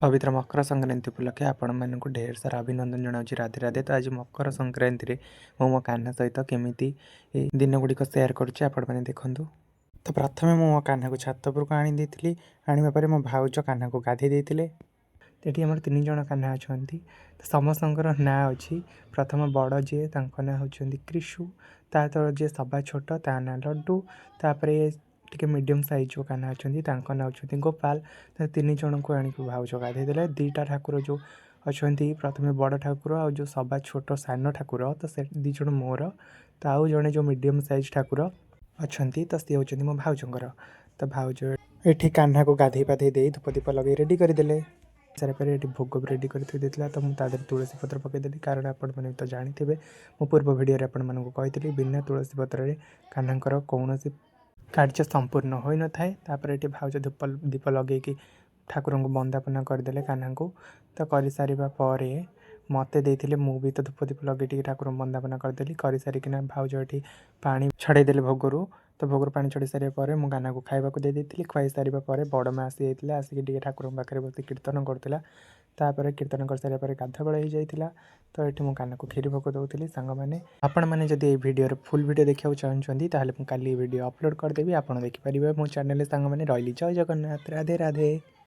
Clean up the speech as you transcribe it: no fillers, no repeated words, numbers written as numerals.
ପବିତ୍ର ମକର ସଂକ୍ରାନ୍ତି ଉପଲକ୍ଷେ ଆପଣମାନଙ୍କୁ ଢେର ସାରା ଅଭିନନ୍ଦନ ଜଣାଉଛି। ରାଧେ ରାଧେ। ତ ଆଜି ମକର ସଂକ୍ରାନ୍ତିରେ ମୁଁ ମୋ କାହ୍ନା ସହିତ କେମିତି ଦିନ ଗୁଡ଼ିକ ସେୟାର କରୁଛି, ଆପଣମାନେ ଦେଖନ୍ତୁ। ତ ପ୍ରଥମେ ମୁଁ ମୋ କାହ୍ନାକୁ ଛାତ ଉପରକୁ ଆଣି ଦେଇଥିଲି। ଆଣିବା ପରେ ମୋ ଭାଉଜ କାହ୍ନାକୁ ଗାଧେଇ ଦେଇଥିଲେ। ଏଠି ଆମର ତିନି ଜଣ କାହ୍ନା ଅଛନ୍ତି, ତ ସମସ୍ତଙ୍କର ନାଁ ଅଛି। ପ୍ରଥମ ବଡ଼ ଯିଏ, ତାଙ୍କ ନାଁ ହେଉଛନ୍ତି କ୍ରିଶୁ। ତା ତଳେ ଯିଏ ସବା ଛୋଟ, ତା ନାଁ ଲଡ଼ୁ। ତାପରେ ଟିକେ ମିଡ଼ିୟମ୍ ସାଇଜ୍ ଯେଉଁ କାହ୍ନା ଅଛନ୍ତି, ତାଙ୍କ ନାଁ ହେଉଛନ୍ତି ଗୋପାଳ। ତ ତିନି ଜଣଙ୍କୁ ଆଣିକି ଭାଉଜ ଗାଧେଇ ଦେଲେ। ଦୁଇଟା ଠାକୁର ଯେଉଁ ଅଛନ୍ତି, ପ୍ରଥମେ ବଡ଼ ଠାକୁର ଆଉ ଯେଉଁ ସବା ଛୋଟ ସାନ ଠାକୁର, ତ ସେ ଦୁଇ ଜଣ ମୋର। ତ ଆଉ ଜଣେ ଯେଉଁ ମିଡ଼ିୟମ୍ ସାଇଜ୍ ଠାକୁର ଅଛନ୍ତି, ତ ସିଏ ହେଉଛନ୍ତି ମୋ ଭାଉଜଙ୍କର। ତ ଭାଉଜ ଏଠି କାହ୍ନାକୁ ଗାଧେଇ ପାଧେଇ ଦେଇ ଧୂପ ଦୀପ ଲଗେଇ ରେଡ଼ି କରିଦେଲେ। ସାରିଲା ପରେ ଏଠି ଭୋଗ ବି ରେଡ଼ି କରି ଥୋଇ ଦେଇଥିଲା। ତ ମୁଁ ତା ଦେହରେ ତୁଳସୀ ପତ୍ର ପକାଇଦେଲି, କାରଣ ଆପଣମାନେ ତ ଜାଣିଥିବେ, ମୁଁ ପୂର୍ବ ଭିଡ଼ିଓରେ ଆପଣମାନଙ୍କୁ କହିଥିଲି, ବିନା ତୁଳସୀ ପତ୍ରରେ କାହ୍ନାଙ୍କର କୌଣସି କାର୍ଯ୍ୟ ସମ୍ପୂର୍ଣ୍ଣ ହୋଇନଥାଏ। ତାପରେ ଏଠି ଭାଉଜ ଧୂପ ଦୀପ ଲଗେଇକି ଠାକୁରଙ୍କୁ ବନ୍ଦାପନା କରିଦେଲେ କାହ୍ନାଙ୍କୁ। ତ କରିସାରିବା ପରେ ମୋତେ ଦେଇଥିଲେ। ମୁଁ ବି ତ ଧୂପ ଦୀପ ଲଗେଇ ଟିକେ ଠାକୁରଙ୍କୁ ବନ୍ଦାପନା କରିଦେଲି। କରିସାରିକିନା ଭାଉଜ ଏଠି ପାଣି ଛଡ଼େଇ ଦେଲେ ଭୋଗରୁ। ତ ଭୋଗରୁ ପାଣି ଛଡ଼େଇ ସାରିବା ପରେ ମୁଁ କାହ୍ନାକୁ ଖାଇବାକୁ ଦେଇ ଦେଇଥିଲି। ଖୁଆଇ ସାରିବା ପରେ ବଡ଼ ମା ଆସିଯାଇଥିଲା। ଆସିକି ଟିକେ ଠାକୁରଙ୍କ ପାଖରେ ବସି କୀର୍ତ୍ତନ କରୁଥିଲା। ତାପରେ କୀର୍ତ୍ତନ କରିସାରିବା ପରେ ଗାଧୁଆ ହେଇଯାଇଥିଲା। ତ ଏଠି ମୁଁ କାହ୍ନାକୁ କ୍ଷୀରି ଭୋଗ ଦେଉଥିଲି। ସାଙ୍ଗମାନେ, ଆପଣମାନେ ଯଦି ଏଇ ଭିଡ଼ିଓର ଫୁଲ୍ ଭିଡ଼ିଓ ଦେଖିବାକୁ ଚାହୁଁଛନ୍ତି, ତାହେଲେ ମୁଁ କାଲି ଏ ଭିଡ଼ିଓ ଅପଲୋଡ଼ କରିଦେବି, ଆପଣ ଦେଖିପାରିବେ ମୋ ଚ୍ୟାନେଲରେ। ସାଙ୍ଗମାନେ, ରହିଲି। ଜୟ ଜଗନ୍ନାଥ, ରାଧେ ରାଧେ।